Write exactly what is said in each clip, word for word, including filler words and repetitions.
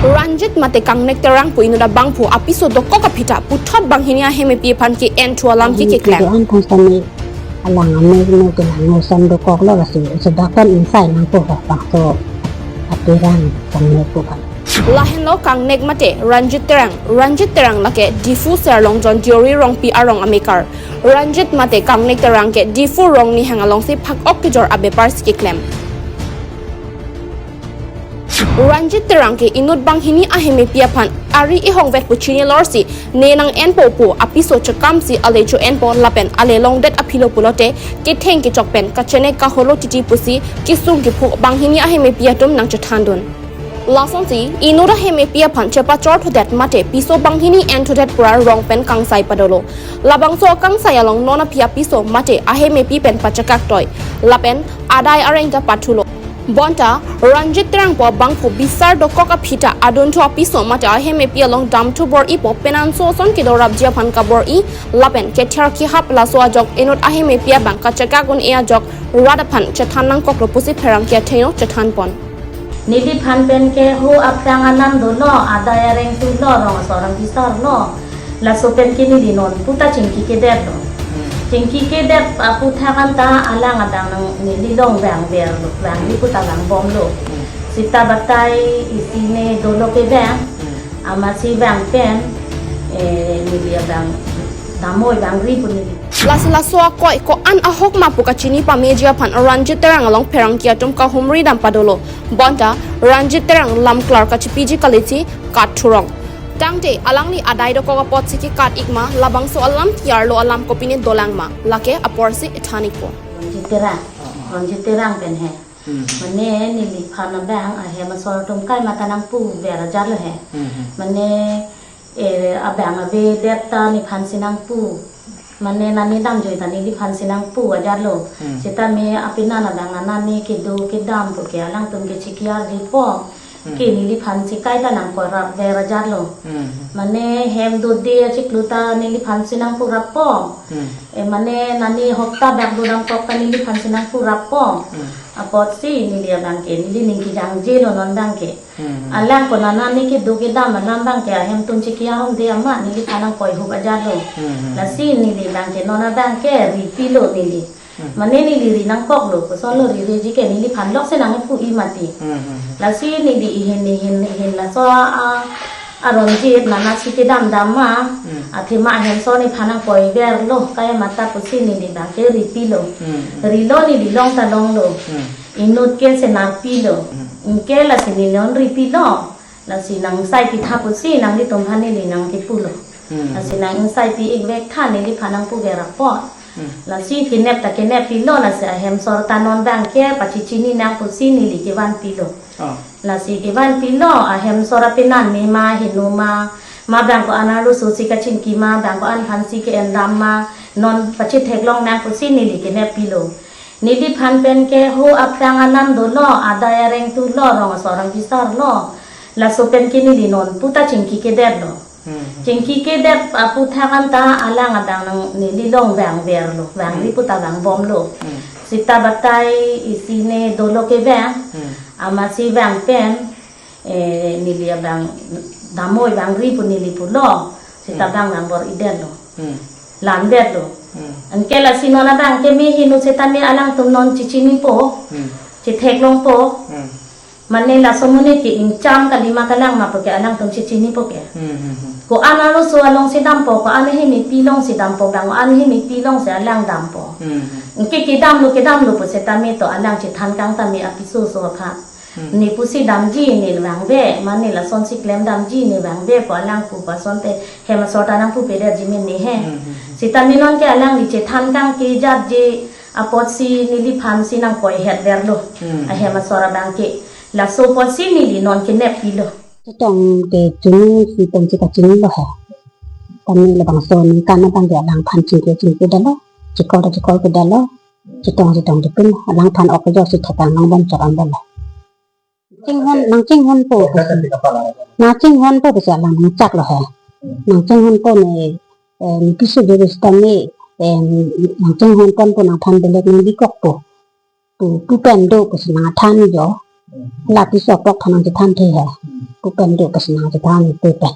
Ranjit mate Kangnek Terang pu inut abangphu apiso dokok aphi ta puthot banghini ahem epi aphan ke-en thu alam ke keklem. An phan sami alang ame no ke lang no sam dokok lo kasi sedakon insai nangpo ka bangso aterang Kangnek pu kan. Lahenlo Kangnek mate Ranjit Terang, Ranjit Terang lake Diphu Serlongjon Deori Rongpi arong amekar. Ranjit mate Kangnek Terang ke Diphu Rongni hang alongsi phak-ok kejor abepar si keklem. Ranjit Terang ke inut banghini ahem epi aphan ari ihongvet pu chinilorsi ne nang-enpo pu apiso chekamsi ale cho-enpo lapen ale longdet aphi lo pulote ketheng kechok pen kachene kaholo titi pusi kesung kephu banghini ahem epi atum nangchethandun. Lasonsi inut ahem epi aphan chepachor thudet mate piso banghini en thudet pura rong pen kangsai padolo. Labangso akangsai along non aphi apiso mate ahem epi pen pachekak toi lapen adai areng ta pathulo. Bonta Ranjit Terang pu abangphu bisar dokok aphi ta adunthu apiso mate ahem epi along damthu bor-ipo penanso ason kedo rapji aphan kabor-i lapen kether kehap laso ajok inut ahem epi abang kachekak un-e ajok rat aphan chethan nangkoklo pusi pherangke athengno chethanpon. Neliphan pen ke ho aphrang anam dolo, adai areng thulo, rong asor rong bisarlo. Laso pen ke neli non puta chingki kedetlo. Chingki kedet aputhak anta alang adang nang neli long vangverlo, vangri puta vangbomlo. Sita batai isi ne dolo kevang, amatsi vang pen, eh, neli abang damnoi vangri pu neli. Lasi laso akoi ko-an ahok ma pu kachini pameji aphan Ranjit Terang along pherangke atum kahumri dam padolo. Bonta Ranjit Terang lam klar kachipiji kalisi kat thurong. Tangte alangli adai dokok apotsi kekat ikma labangso alam ke-arlo alam kopine dolang ma lake aporsi than ikpo. Ranjit Terang, Ranjit Terang pen he. Mane neliphan abang ahem asor atum kaimata nangpuver ajarlo he. Mane, eh, abang avedet ta nephansi nangpu. Mane nani damjoi ta neliphansi nangpu ajarlo. Sitame apenan abang anani kedo kedam pu ke alangtum ke chiki-arjupo. Ke neliphansi kaita nangkoi rapver ajarlo. Mane hem dode achiklo ta neliphansi nangpu rappo. Eh, mane nani hopta bak dodamkok ta neliphansi nangpu rappo. Apotsi neli abang ke, neli ning kejangjelo non abang ke. Alang konat nani kedo kedam alam abang ke ahemtun chiki-arumde amat neliphan nangkoihup ajarlo. Lasi neli abang ke non abang ke ripilo neli. Mane neli ri nangkoklo, kosonlo rireji ke neliphan lok si nangpu-i mati. Lasi neli ihin ihin ihin laso a, a Ranjit nana si kedamdam ma, athema ahem asor nephan nangkoiverlo, kaimata pusi neli abang ke ripilo. Rilo neli long ta longlo. Inut ke senarpilo. Anke lasi neli non ripilo. Lasi nang-ingsai pitha pusi nanglitum aphan neli nangkepulo. Lasi nang-ingsai pi-ikvek tha neliphan nangpuver apot. Lasi kenep ta keneppilo, lasi ahem asor ta non abang ke pachechini nang pusi neli kevanpilo. Lasi kevanpilo, ahem asor apenan me ma, heno ma, ma bang ko-an arloso si kachingki ma, bang ko-an aphansi ke-endam ma, non pachetheklong nang pusi neli keneppilo. Neliphan pen ke ho aphrang anam dolo, adai areng thulo, rong asor rong bisarlo. Laso pen ke neli non puta chingki kedetlo. Chingki kedet aputhak anta alang adang nang neli long vangverlo, vangri puta vangbomlo. Sita batai isi ne dolo kevang, amatsi vang pen, eh, neli abang damnoi vangri pu neli pulo. Sita abang vangbor-idetlo. Landetlo. Anke lasi non abang ke me heno sitame alangtum non chechinipo, chetheklongpo. Mane laso amonit ke ingcham kalima kalang ma pu ke alangtum chechinipo ke. Ko-an arloso alongsi dampo, ko-an ahem epi alongsi dampo, bang ko-an ahem epi alongsi alang dampo. Anke kedamlo kedamlo pu sitame to alang chethan kang tame apiso aso aphan. Ne pusi damji ne vangve, mane lasonsi klem damji ne vangve pu alang pu pu asonte hem asor ta nangpupedetji mene he. Sitame non ke alangli chethan kang kejatji apotsi neliphansi nangkoihetverlo. Ahem asor abang ke. Laso apotsi neli non keneppilo. Chetong ke chunisi pensi kachinilo he. Tame labangso ningkan abang ke alangphan chingki chingkidetlo. Chikol ta chikolpedetlo. Chetong chetong chepin alangphan ok kejorsi thekang nang bom chot an bom. Chinghon, nangchinghonpo. Nangchinghonpo pusi alang nangchaklo he. Nangchinghonpo ne, eh, ne piso duri sitame, eh, nangchinghonponpo nangphan belek nangbikokpo pu, pu pen do pusi nangthanlo. La piso apok aphan nangchethanthe he. pu pen do pusi nangchethan pu pen.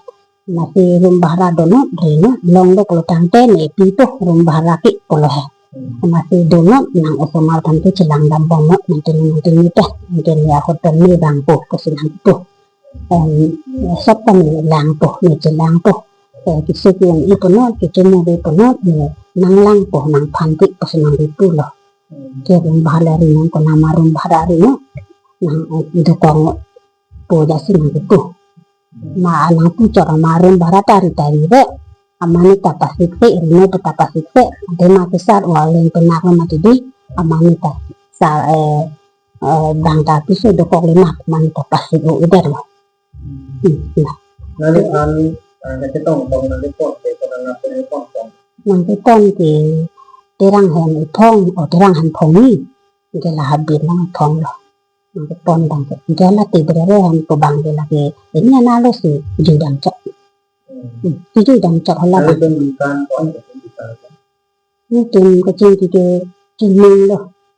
Amatsi room bhara donot, rinot, longlo pulo tangte ne pipo room bhara ke pulo he. Amatsi donot, nang osomar tangte chelang dam bomnot, nangtum nangtum ne ta, nangtum ya hotel ne bangpo pusi nangpo. Em, sop ta ne langpo, ne chelangpo. Eh, kisi ke-un-e ponot, kechomode ponot, ne nanglangpo, nangphan tik pusi nangpi pulo. Ke room bhara rinot, konat ma room bhara rinot, nang, eh, dokok po jasi nangpi pu. Ma nangpu chot ma room bhara ta ri ta ri re. Amat ne ta pasik se, rinot ta pasik se. Ante ma kesat wa leng penak lo mati di. Amat ne ta sa, eh, eh, bang ta piso dokok le mak, amat ne ta pasik o ider lo. Hmm, ya. Nangliphan, ah, nangchetong tong nangkepon ke, ko nangpon tong. Nangkepon ke Terang Hen Iphong, o Terang Hen Phongni. Ke la habit nangphong lo. Nangkepon bang ke. Ke la te brere han ko bang ke lake. Ini ana lo si jui dam chot. Hmm. Hmm, si jui dam chot hala bang. Nanglitum kan pon ke kan. Nangtum kachingki ke Chinning lo.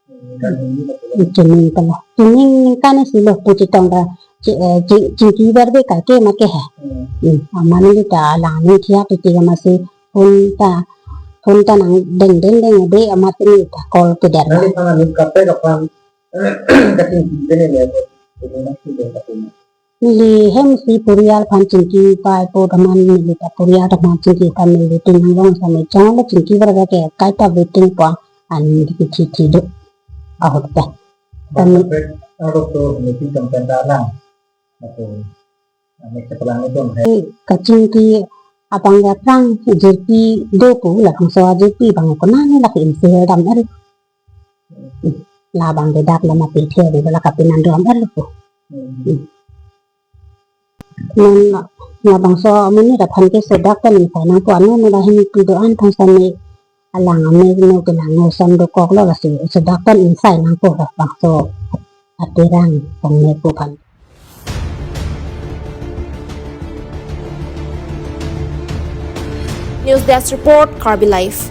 Hmm, kan ini lo. Chinning pala. Chinning kan si lo pu chetong ta. Chi-, eh, chi-, chingki ber be kai ke ma ke he. Hmm. Hmm. Amat ne ta lang ne thia tu tiga masi phone ta, phone ta nang deng deng deng be amat ne ta call ke der. Nangliphan aning kaprek aphan kachingki pen ne le ko. Ini nasi deng kaprek. Neli hem si purial aphan chingki pai po daman neli ta purial daman chingki ta neli tin nang long sa me chong le chingki ber ke kai ta waiting po an di kithi thi do. Ahut ta. Bang kaprek arlo to meeting campaign ta lang. Ako, ah, next palang itu hai. Kachingki abang ya prang jirpi do pu labangso ajirpi bang konat ne lake insi dam er. Labang de dak lama pithe de la kapinan dam er pu. Hmm. Non la, labangso amonit aphan ke sodak pen insai nangpo, ano ne la hin pi do-an aphan sa ne alang ame no ke nang no son dokok lo lasi sodak pen insai nangpo labangso aterang pong ne pu aphan. News Desk Report, Karbi Live.